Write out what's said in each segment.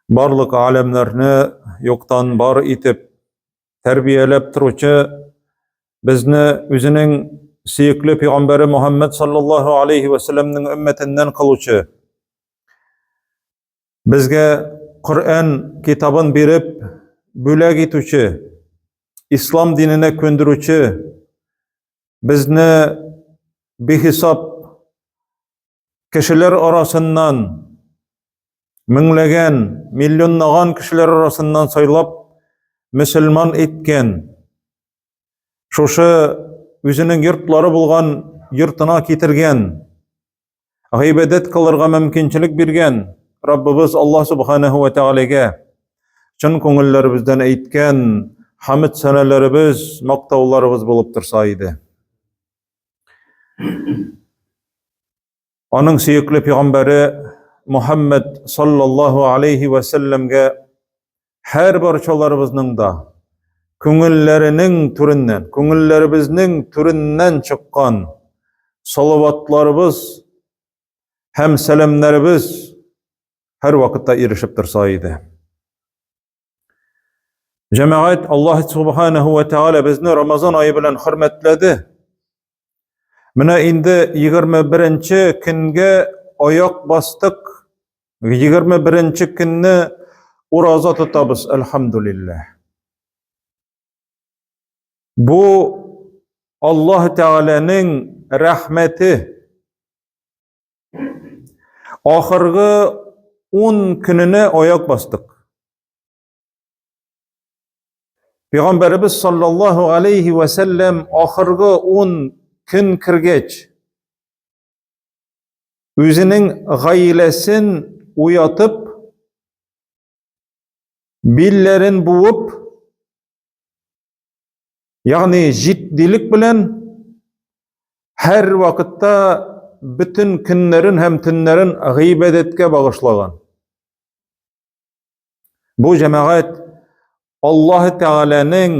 Барлык аләмнәрне юктан бар итеп, тәрбияләп торучы, безне үзенең сөекле пәйгамбәре Мухаммад саллаллаһу алейхи ва сәлләмнең өммәтеннән кылучы, безгә Коръән китабын биреп бүләк итүче, ислам диненә күндерүче, безне бихисап кешеләр арасыннан меңләгән, миллионлаган кешеләр арасыннан сайлап мөселман иткән, шушы үзенең йортлары булган йортына китергән, гыйбадәт кылырга мөмкинчелек биргән Раббыбыз Аллаһ Субханаһу ва Тәгаләгә чын күңелләребездән әйткән хамд сәнәләребез, мактауларыбыз булып торса иде. Аның сөекле пәйгамбәре Мухаммад саллаллаһу алейхи ва сәлләмгә һәр барчаларыбызның да күңелләренең түреннән, күңелләребезнең түреннән чыккан салаватларыбыз һәм сәламнәребез һәр вакытта ирешеп торса иде. Җәмәгать, Аллаһ субханаһу ва тааля безне Рамазан ае белән хөрмәтләде. Менә инде 21 көнгә аяк бастык. 21 көнне ураза тотабыз, әлхәмдулилләһ. Бу Аллаһ Тәгаләнең рәхмәте. Ахыргы 10 көненә аяк бастык. Пәйгамбәребез саллаллаһу алейхи ва сәлләм ахыргы 10 көн кергәч, үзенең гаиләсен уятып, билләрен буып, ягъни җитдилек белән һәр вакытта бөтен көннәрен һәм төннәрен гыйбадәткә багышлаган. Бу җәмәгать Аллаһ Тәгаләнең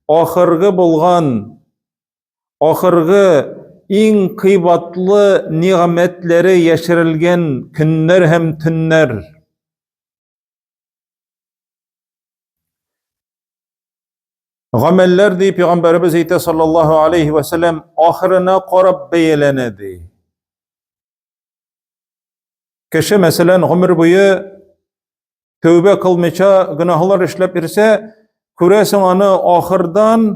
ахыргы булган ахыргы иң кыйбатлы нигъмәтләре яшерелгән көннәр һәм төннәр. Гамәлләр ди пәйгамбәребез әйтә саллаллаһу алейхи ва сәлләм ахырына карап бәяләнә ди. Кеше, мәсәлән, гомер буе тәүбә кылмыйча гөнаһлар эшләп йөрсә, күрәсең аны ахырдан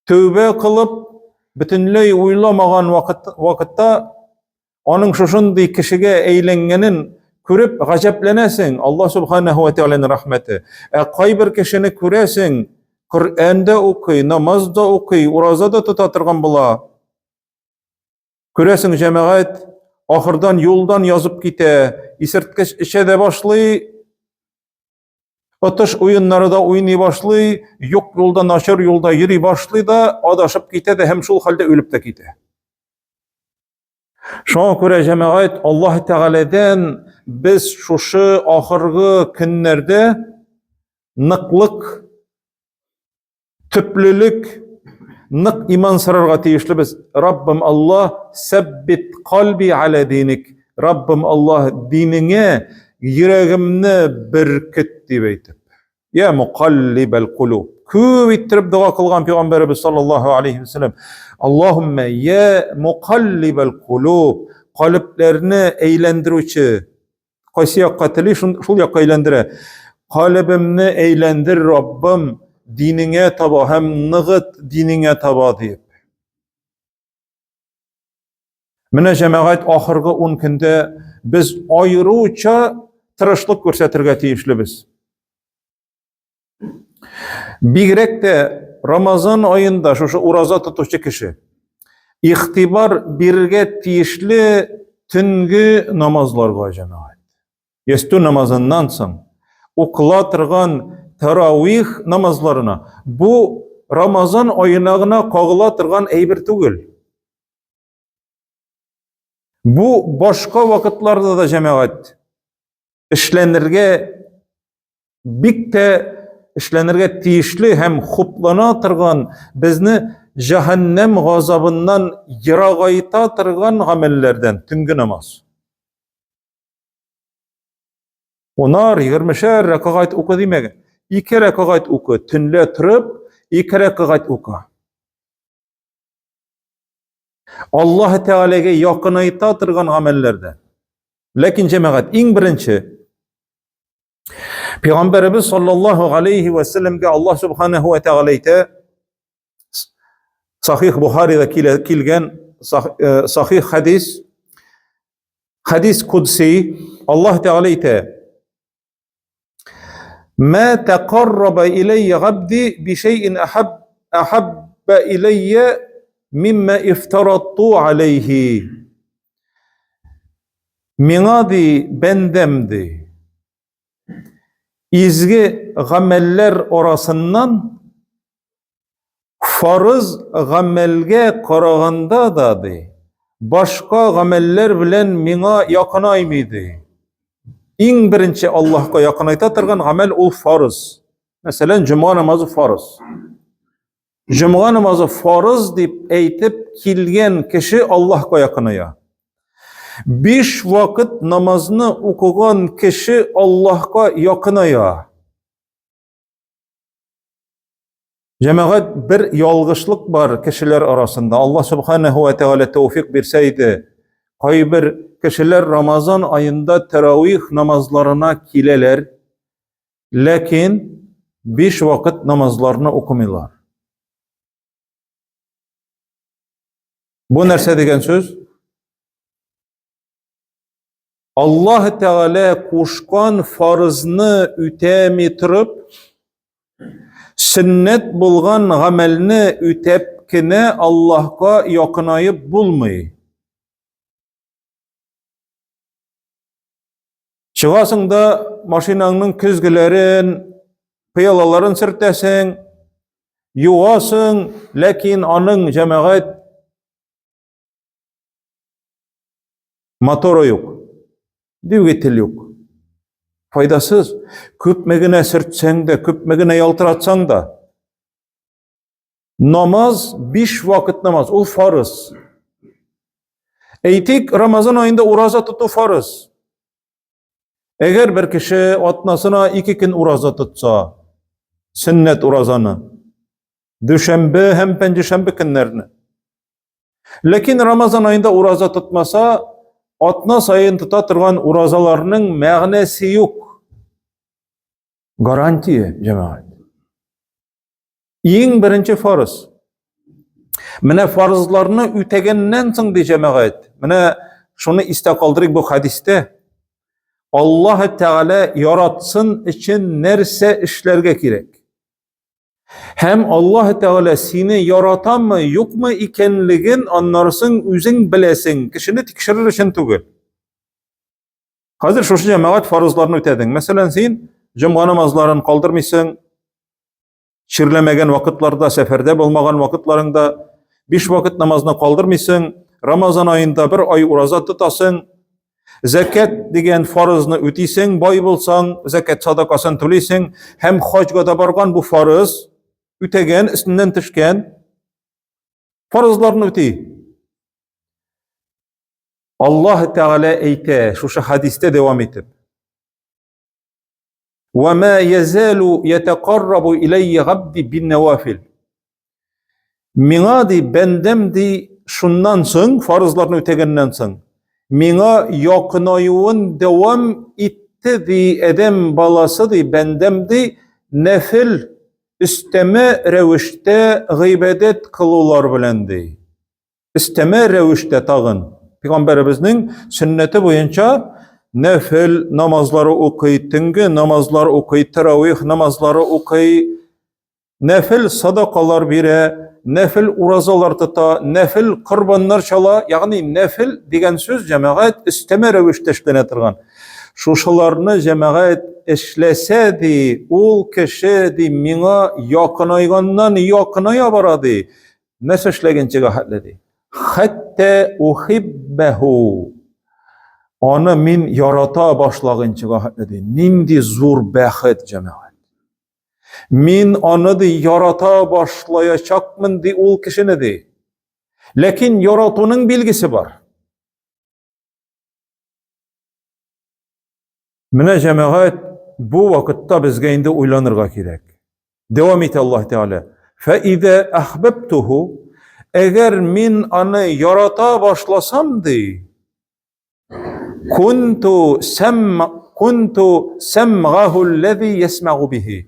тәүбә кылып, бөтенләй уйламаган вакыт, вакытта аның шушындый кешегә әйләнгәнен күреп гаҗәпләнәсең. Аллаһ субханаһу ва тәгаләнең рәхмәте. Ә кайбер кешене күрәсең, Коръән дә укый, намаз да укый, ураза да тота торган була. Күрәсең, җәмәгать ахырдан юлдан язып китә, исерткеч эчә дә башлый, отыш уеннары да уйный башлый, юк юлда, начар юлда йөри башлый да, адашып китә дә һәм шул хәлдә үлеп тә китә. Шуңа күрә җәмәгать Аллаһ Тәгаләдән без шушы ахыргы көннәрдә ныклык төплелек, нык иман сорарга тиешлебез. Раббым Аллаһ, сәббит кальби аля диник. Раббым Аллаһ, динеңә йөрәгемне беркет дип әйтеп. Я мукаллибәл кулуб. Күп иттереп дога кылган пәйгамбәребез саллаллаһу алейхи вәсәлләм. Аллаһумма я мукаллибәл кулуб. Калебләрне әйләндерүче, Кайсы якка тели, шул якка әйләндерә. Калебемне әйләндер, Раббым, динеңә таба һәм ныгыт динеңә таба дип. Менә җәмәгать ахыргы 10 көндә без аеруча тырышлык күрсәтергә тиешлебез. Бигрәк тә Рамазан аенда шушы ураза тотучы кеше игътибар бирергә тиешле төнге намазларга җәмәгать. Ястү намазыннан соң укыла торган таравих намазларына бу Рамазан аена гына кагыла торган әйбер түгел. Бу башка вакытларда да җәмәгать эшләнергә бик тә эшләнергә тиешле һәм хуплана торган, безне җәһәннәм газабыннан ерагайта торган гамәлләрдән төнге намаз. Унар, егермешәр рәкәгать укы димәгән. Ике рәкәгать укы, төнлә торып, ике рәкәгать укы. Аллаһ Тәгаләгә якынайта торган гамәлләрдән. Ләкин җәмәгать иң беренче Пәйгамбәребез саллаллаһу алейхи ва сәлләмгә Аллаһ субханаһу ва тәгалә әйтә, Сахих Бухарида килгән э, сахих хадис, хадис кудси, Аллаһ Тәгалә әйтә: Ма тақарраба иләйя габди би шәйин ахаб ахабба иләйя мимма ифтаратту алейхи. Миңа ди бәндәм ди изге гамәлләр арасыннан Фарыз гамәлгә караганда да, ди, башка гамәлләр белән миңа якынаймый, ди. Иң беренче Аллаһка якынайта торган гамәл ул фарыз. Мәсәлән, җомга намазы фарыз. Җомга намазы фарыз дип әйтеп килгән кеше Аллаһка якыная. Биш вакыт намазны укыган кеше Аллаһка якыная. Җәмәгать бер ялгышлык бар кешеләр арасында. Аллаһ субханаһу ва тәгалә тәүфик бирсә иде. Кайбер кешеләр Рамазан аенда тәравих намазларына киләләр, ләкин биш вакыт намазларны укымыйлар. Бу нәрсә дигән сүз? Аллаһ Тәгалә кушкан фарызны үтәми торып, сөннәт булган гамәлне үтәп кенә Аллаһка якынаеп булмый. Чыгасың да машинаңның көзгеләрен, пыялаларын сөртәсең, юасың, ләкин аның җәмәгать Моторы юк. Двигатель юк. Файдасыз. Күпме генә сөртсәң дә, күпме генә ялтыратсаң да. Намаз, биш вакыт намаз, ул фарыз. Әйтик, Рамазан аенда ураза тоту фарыз. Әгәр бер кеше атнасына ике көн ураза тотса, сөннәт уразаны, дүшәмбе һәм пәнҗешәмбе көннәрне, Ләкин Рамазан аенда ураза тотмаса, атна саен тота торган уразаларның мәгънәсе юк. Гарантия, җәмәгать. Иң беренче фарыз. Менә фарызларны үтәгәннән соң ди җәмәгать. Менә шуны истә калдырыйк бу хәдистә. Аллаһ Тәгалә яратсын өчен нәрсә эшләргә кирәк? Һәм Аллаһ Тәгалә сине яратамы, юкмы икәнлеген аннарысын үзең беләсең, кешене тикшерер өчен түгел. Хәзер шушы җәмәгать фарызларны үтәдең. Мәсәлән, син җомга намазларын калдырмыйсың, чирләмәгән вакытларда, сәфәрдә булмаган вакытларыңда биш вакыт намазны калдырмыйсың, Рамазан аенда бер ай ураза тотасың, Зәкәт дигән фарызны үтисең, бай булсаң, зәкәт садакасын түлисең һәм хаҗга да барган бу фарыз үтәгән, өстеннән төшкән фарызларны үти. Аллаһ Тәгалә әйтә, шушы хадистә дәвам итеп. Ва ма язалу ятақаррабу иләйя габди бин навафил. Миңа ди бәндәм ди шуннан соң фарызларны үтәгәннән соң миңа якынаюын дәвам итте ди адәм баласы ди бәндәм ди нәфел өстәмә рәвештә гыйбадәт кылулар белән ди. Өстәмә рәвештә тагын пәйгамбәребезнең сөннәте буенча нәфел намазлары укый, төнге намазлар укый, тәравих намазлары укый, нәфел садакалар бирә, нәфел уразалар тота, нәфел корбаннар чала, ягъни нәфел дигән сүз җәмәгать өстәмә рәвештә эшләнә торган. Шушыларны җәмәгать эшләсә ди, ул кеше ди миңа якынайганнан якыная бара ди. Нәрсә эшләгәнчегә хәтле ди. Хәтта ухиббәһу. Аны мин ярата башлаганчыга хәтле ди. Нинди зур бәхет, җәмәгать. Мин аны ди ярата башлаячакмын ди ул кешене ди. Ләкин яратуның билгесе бар. Менә җәмәгать, бу вакытта безгә инде уйланырга кирәк. Дәвам итә Аллаһ Тәгалә. Фәидә әхбәбтуху, әгәр мин аны ярата башласам, ди, кунту сәм кунту сәмгаху аллази ясмагу бихи.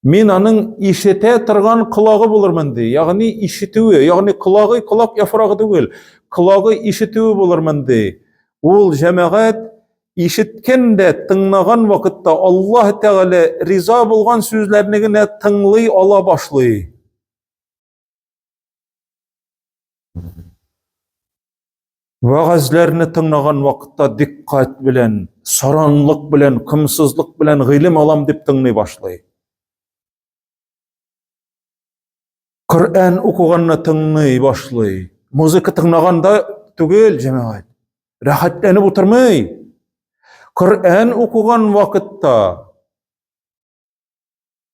Мин аның ишетә торган колагы булырмын ди. Ягъни ишетүе, ягъни колагы колак яфрагы түгел, колагы ишетүе булырмын ди. Ул җәмәгать ишеткән дә тыңлаган вакытта Аллаһ Тәгалә риза булган сүзләрне генә тыңлый ала башлый. Вәгазьләрне тыңлаган вакытта диккать белән, саранлык белән, комсызлык белән гыйлем алам дип тыңлый башлый. Коръән укыганны тыңлый башлый. Музыка тыңлаганда түгел, җәмәгать. Рәхәтләнеп утырмый. Коръән укыган вакытта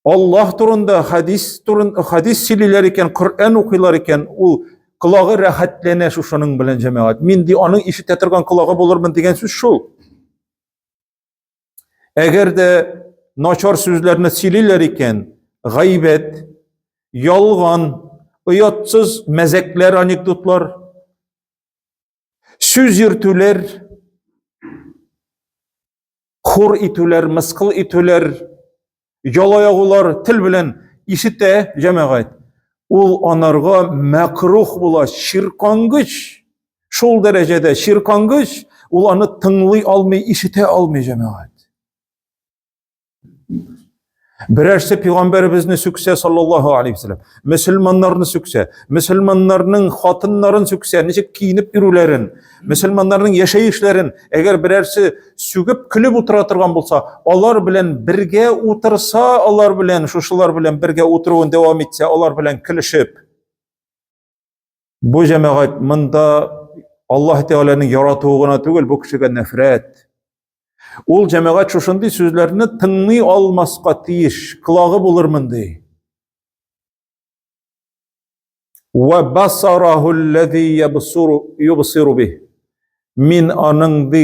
Аллаһ турында хадис турында хадис сөйлиләр икән, Коръән укыйлар икән, ул колагы рәхәтләнә шушының белән җәмәгать. Мин ди аның ишетә торган колагы булырмын дигән сүз шул. Әгәр дә начар сүзләрне сөйлиләр икән, гайбәт, ялган, оятсыз мәзәкләр, анекдотлар, сүз йөртүләр, хур итүләр, мыскыл итүләр, яла ягулар тел белән ишетә җәмәгать. Ул анарга мәкрух була, чиркангыч. Шул дәрәҗәдә чиркангыч, ул аны тыңлый алмый, ишетә алмый җәмәгать. Берәрсе пәйгамбәребезне сүксә, саллаллаһу алейхи вәсәлләм, мөселманнарны сүксә, мөселманнарның хатыннарын сүксә, ничек киенеп йөрүләрен, мөселманнарның яшәешләрен, әгәр берәрсе сүгеп көлеп утыра торган булса, алар белән бергә утырса, алар белән, шушылар белән бергә утыруын дәвам итсә, алар белән көлешеп, бу җәмәгать монда Аллаһ Тәгаләнең яратуы гына түгел, бу кешегә нәфрәт. Ул җәмәгать шушындый сүзләрне тыңлый алмаска тиеш, колагы булырмын ди. Ва басараху аллази ябсуру юбсиру бих. Мин аның ди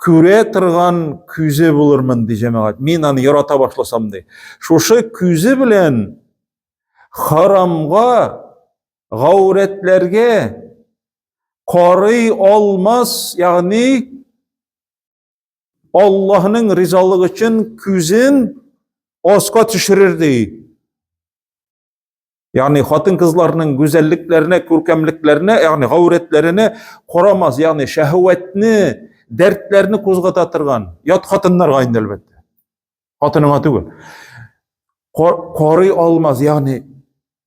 күрә торган күзе булырмын ди җәмәгать. Мин аны ярата башласам ди. Шушы күзе белән харамга, гаурәтләргә карый алмас, ягъни Аллаһның ризалыгы өчен күзен аска төшерер ди. Ягъни хатын-кызларның гүзәллекләренә, күркәмлекләренә, ягъни гаурәтләренә карамас, ягъни шәһвәтне, дәртләрне кузгата торган ят хатыннарга инде әлбәттә. Хатыныңа түгел. Карый алмас, ягъни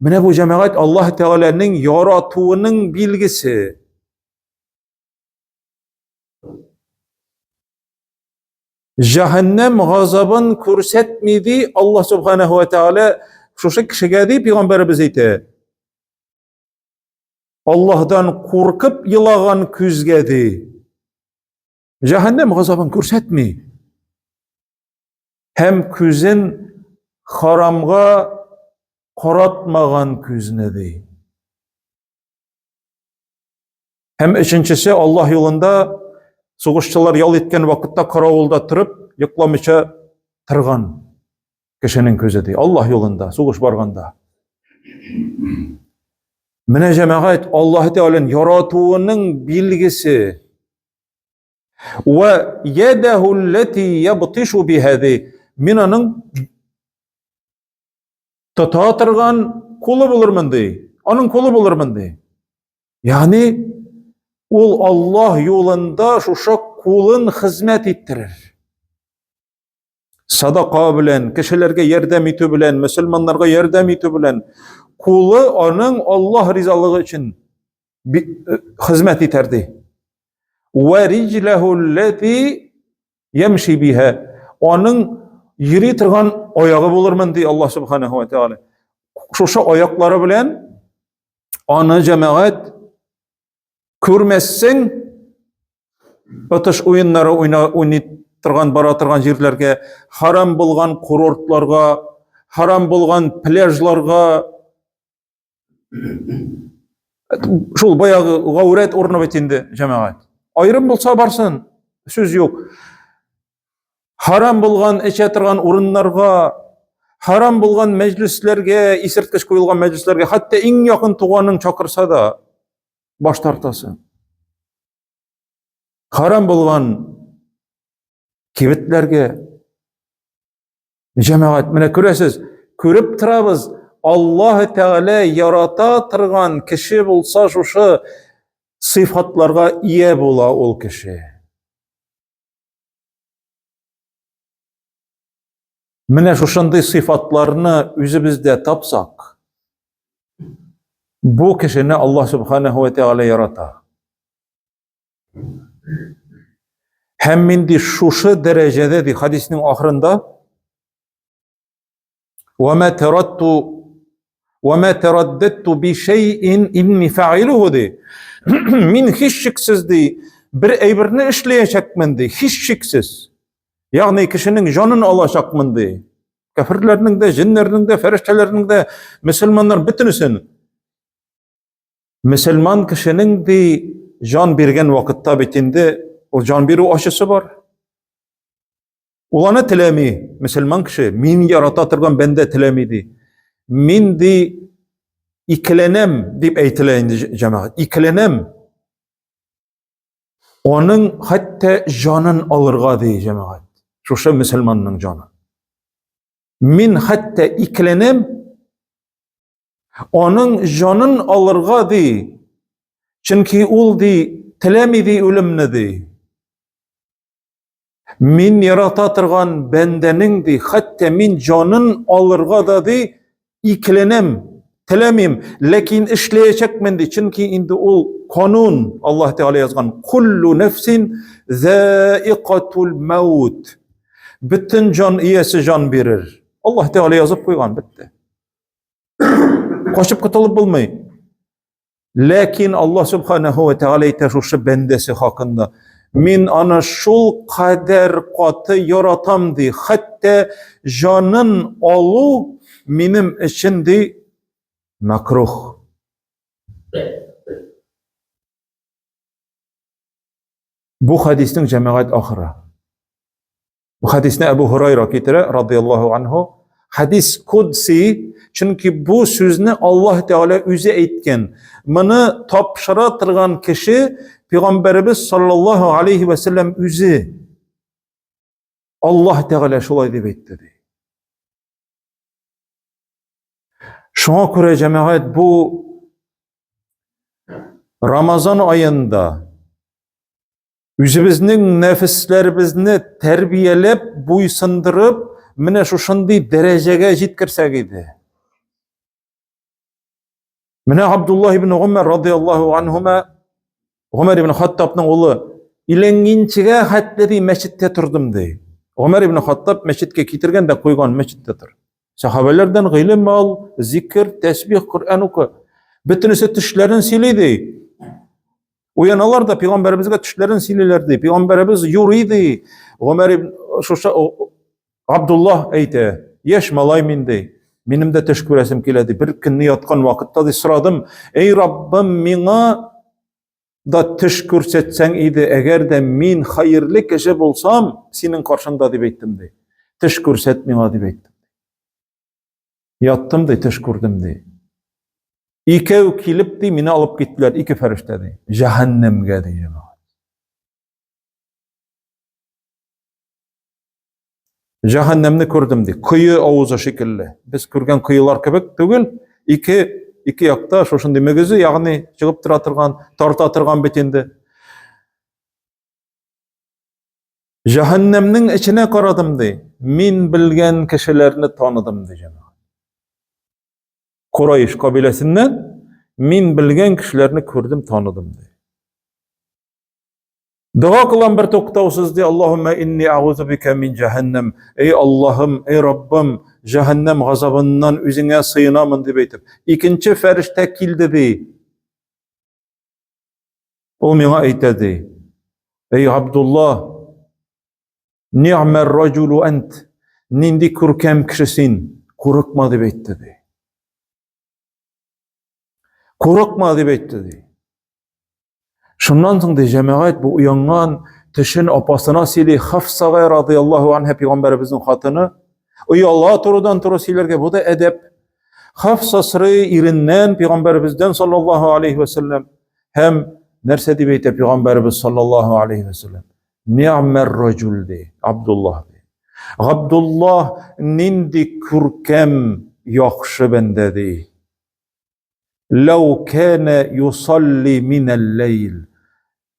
менә бу җәмәгать Аллаһ Тәгаләнең яратуының билгесе. Җәһәннәм газабын күрсәтми ди Аллаһ субханаһу ва тааля шушы кешегә ди пәйгамбәребез әйтә. Аллаһдан куркып елаган күзгә ди. Җәһәннәм газабын күрсәтми. Һәм күзен харамга каратмаган күзне ди. Һәм өченчесе Аллаһ юлында сугышчылар ял иткән вакытта каравылда торып, йокламыйча торган кешенең күзе ди. Аллаһ юлында сугыш барганда. Менә җәмәгать Аллаһ Тәгаләнең яратуының билгесе. Ва ядаху аллати ябтишу биха ди. Мин аның тота торган кулы булырмын ди. Аның кулы булырмын ди. Ягъни ул Аллаһ юлында шушы кулын хезмәт иттерер. Садака белән, кешеләргә ярдәм итү белән, мөселманнарга ярдәм итү белән кулы аның Аллаһ ризалыгы өчен хезмәт итәр ди. Ва риҗләһу аллати Ямши биһа. Аның йөри торган аягы булырмын ди Аллаһ субханаһу ва тааля. Шушы аяклары белән аны җәмәгать күрмәссең, отыш уеннары уйна, уйный торган, бара торган җирләргә, харам булган курортларга, харам булган пляжларга, Шул баягы гаурәт урыны бит инде, җәмәгать. Аерым булса барсын, сүз юк. Харам булган эчә торган урыннарга, харам булган мәҗлесләргә, исерткеч куелган мәҗлесләргә, хәтта иң якын туганың чакырса да, баш тартасың. Харам булган кибетләргә. Җәмәгать, менә күрәсез, күреп торабыз, Аллаһ Тәгалә ярата торган кеше булса, шушы сыйфатларга ия була ул кеше. Менә шушындый сыйфатларны үзебездә тапсак, бу кешене Аллаһ Субханаһу ва Тәгалә ярата. Һәм мин ди шушы дәрәҗәдә ди хадиснең ахырында Ва ма таратту ва ма тараддату би шәйин инни фаилуху ди. Мин һичшиксез ди бер әйберне эшләячәкмен ди, һичшиксез. Ягъни кешенең җанын алачакмын ди. Кәферләрнең дә, җеннәрнең дә, фәрештәләрнең дә, мөселманнар бөтенесен. Мөселман кешенең ди җан биргән вакытта бит инде ул җан бирү ачысы бар. Ул аны теләми, мөселман кеше, мин ярата торган бәндә теләми ди. Мин ди икеләнәм дип әйтелә инде җәмәгать. Икеләнәм. Аның хәтта җанын алырга ди җәмәгать. Шушы мөселманның җаны. Мин хәтта икеләнәм аның җанын алырга ди. Чөнки ул ди теләми ди үлемне ди. Мин ярата торган бәндәнең ди, хәтта мин җанын алырга да ди, икеләнәм, теләмим, ләкин эшләячәкмен ди, чөнки инде ул канун Аллаһ Тәгалә язган. Куллу нәфсин заикатул маут. Бөтен җан иясе җан бирер. Аллаһ Тәгалә язып куйган, бетте. Качып котылып булмый. Ләкин Аллаһ Субханаһу ва Тәгалә әйтә шушы бәндәсе хакында. Мин аны шул кадәр каты яратам ди, хәтта җанын алу минем өчен ди макрух. Бу хәдиснең җәмәгать ахыры. Бу хәдисне Әбу Һурайра китерә, радияллаһу анһу. Хәдис кудси, чөнки бу сүзне Аллаһ Тәгалә үзе әйткән. Моны тапшыра торган кеше Пәйгамбәребез саллаллаһу алейхи ва сәлләм үзе. Аллаһ Тәгалә шулай дип әйтте ди. Шуңа күрә җәмәгать бу Рамазан аенда Үзебезнең нәфесләребезне тәрбияләп, буйсындырып, менә шушындый дәрәҗәгә җиткерсәк иде. Менә Абдуллаһ ибн Гумар радияллаһу анһума, Гумар ибн Хаттабның улы, иләнгенчегә хәтле ди мәчеттә тордым ди. Гумар ибн Хаттаб мәчеткә китергән дә куйган мәчеттә тор. Сахабәләрдән гыйлем ал, зикр, тәсбих, Коръән укы. Бөтенесе төшләрен сөйли ди. Уяналар да пәйгамбәребезгә төшләрен сөйлиләр ди. Пәйгамбәребез юри ди. Гомәр ибн шушы Абдуллаһ әйтә, яшь малай мин ди. Минем дә төш күрәсем килә ди. Бер көнне яткан вакытта ди сорадым, эй Раббым, миңа да төш күрсәтсәң иде, әгәр дә мин хәерле кеше булсам, синең каршыңда дип әйттем ди. Төш күрсәт миңа дип әйттем. Яттым ди, төш күрдем ди. Икәү килеп ди, мине алып киттеләр, ике фәрештә ди. Җәһәннәмгә ди җәмәгать. Җәһәннәмне күрдем ди. Кое авызы шикелле. Без күргән коелар кебек түгел. Ике ике якта шушындый мөгезе, ягъни чыгып тора торган, тарта торган бит инде. Җәһәннәмнең эченә карадым ди. Мин белгән кешеләрне таныдым ди җәмәгать. Курайш кабиләсеннән мин белгән кешеләрне күрдем, таныдым ди. Дога кылам бер туктаусыз ди, Аллаһумма инни агузу бика мин җәһәннәм. Эй Аллаһым, эй Раббым, җәһәннәм газабыннан үзеңә сыенамын дип әйтеп. Икенче фәрештә килде ди. Ул миңа әйтә ди. Эй Абдулла, ни'мәр раҗулу ант. Нинди күркәм кеше син, курыкма дип әйтте ди. Курыкма дип әйтте ди. Шуннан соң ди җәмәгать бу уянган, төшен апасына сөйли, Хафсага радияллаһу анһа пәйгамбәребезнең хатыны. Ояла турыдан-туры сөйләргә, бу да әдәп. Хафса сорый иреннән, пәйгамбәребездән саллаллаһу алейхи ва сәлләм. Һәм нәрсә дип әйтә пәйгамбәребез саллаллаһу алейхи ва сәлләм? Ни'мәр раҗул ди, Абдуллаһ ди. Габдуллаһ нинди күркәм, яхшы бәндә ди. Ләү кәнә юсалли минәл-ләйл.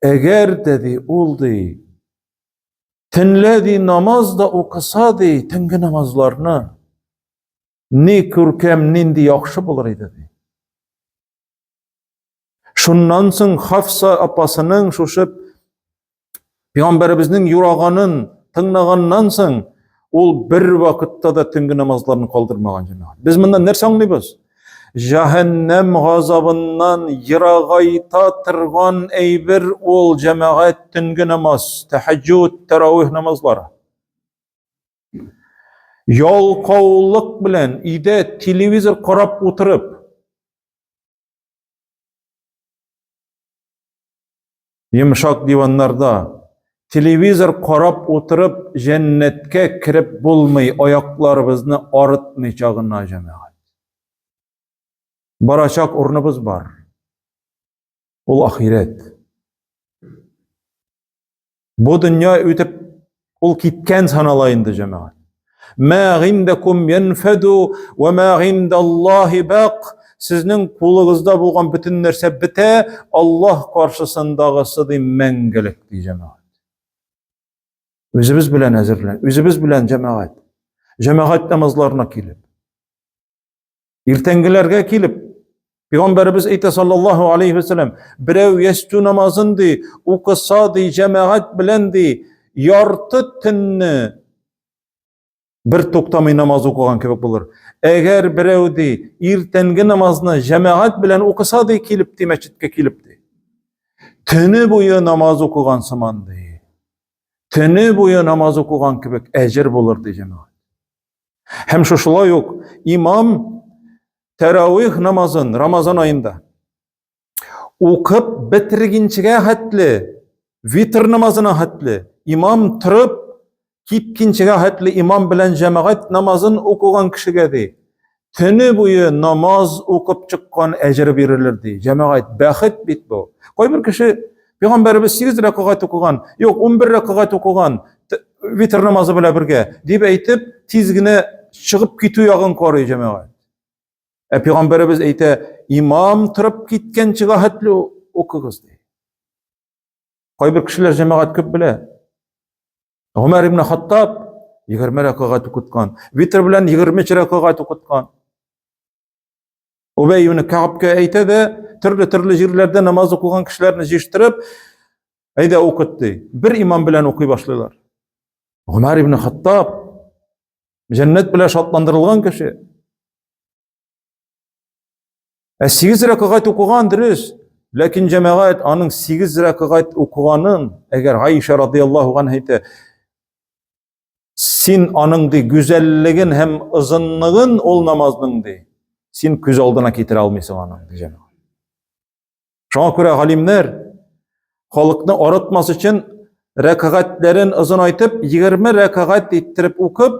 Әгәр дә ди, ул ди, төнлә ди намаз да укыса ди, төнге намазларны, ни күркәм, нинди яхшы булыр иде ди. Шуннан соң Хафса апасының шушы Пәйгамбәребезнең юраганын тыңлаганнан соң ул бер вакытта да төнге намазларын калдырмаган җәмәгать. Без моннан нәрсә аңлыйбыз? Җәһәннәм газабыннан ерагайта торган әйбер ул җәмәгать төнге намаз, тәһәҗҗүд, тәравих намазлары. Ялкаулык белән өйдә телевизор карап утырып, Йомшак диваннарда телевизор карап утырып җәннәткә кереп булмый, аякларыбызны арытмыйча гына, җәмәгать. Барачак урыныбыз бар. Ул ахирәт. Бу дөнья үтеп, ул киткән санала инде, җәмәгать. Мә гиндәкум янфаду ва мә гиндаллаһи бак. Сезнең кулыгызда булган бөтен нәрсә бетә, Аллаһ каршысындагысы ди мәңгелек ди җәмәгать. Үзебез белән әзерлән, үзебез белән җәмәгать. Җәмәгать намазларына килеп. Иртәнгеләргә килеп, Пәйгамбәребез әйтә саллаллаһу алейхи ва сәлләм, берәү ястү намазын ди, укыса ди, җәмәгать белән ди, ярты төнне бер туктамый намаз укыган кебек булыр. Әгәр берәү ди, иртәнге намазны җәмәгать белән укыса ди, килеп ди, мәчеткә килеп ди. Төне буе намаз укыган сыман ди. Төне буе намаз укыган кебек әҗер булыр ди җәмәгать. Һәм шушылай ук имам тәравих намазын Рамазан аенда укып бетергенчегә хәтле, витр намазына хәтле, имам торып киткенчегә хәтле имам белән җәмәгать намазын укыган кешегә ди, төне буе намаз укып чыккан әҗер бирелер ди. Җәмәгать, бәхет бит бу. Кайбер кеше Пәйгамбәребез 8 рәкәгать укыган, юк, 11 рәкәгать укыган, витр намазы белән бергә, дип әйтеп, тиз генә чыгып китү ягын карый җәмәгать. Ә пәйгамбәребез әйтә, имам торып киткәнче хәтле укыгыз ди. Кайбер кешеләр җәмәгать күп белә. Гомәр ибн Хаттаб 20 рәкәгать укыткан, витр белән 23 рәкәгать укыткан. Убәй ибн Кәгъбкә әйтә дә, төрле-төрле җирләрдә намаз укыган кешеләрне җыештырып, әйдә укыт ди. Бер имам белән укый башлыйлар. Гомәр ибн Хаттаб җәннәт белән шатландырылган кеше. Ә 8 рәкәгать укыган дөрес, ләкин җәмәгать аның 8 рәкәгать укыганын, әгәр Аиша радияллаһу анha әйтә, Син аның ди гүзәллеген һәм озынлыгын ул намазның ди. Син күз алдына китерә алмыйсың аның ди җәмәгать. Шуңа күрә галимнәр халыкны арытмас өчен рәкәгатьләрен озынайтып, 20 рәкәгать иттереп укып,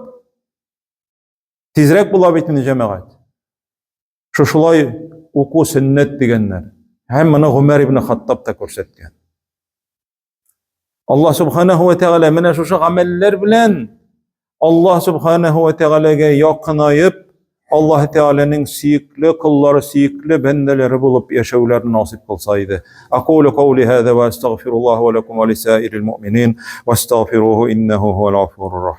тизрәк була бит инде җәмәгать. Шушылай уку сөннәт дигәннәр. Һәм моны Гомәр ибн Хаттаб та күрсәткән. Аллаһ субханаһу ва тәгалә менә шушы гамәлләр белән Аллаһ субханаһу ва тәгаләгә якынаеп, Аллаһ Тәгаләнең сөекле коллары, сөекле бәндәләре булып яшәүләрен насыйп кылса иде. Акулу каули һаза ва астагфируллаһ ва лакум ва лисаирил муъминин вастагфируһу иннаху хуал гафурur рахим.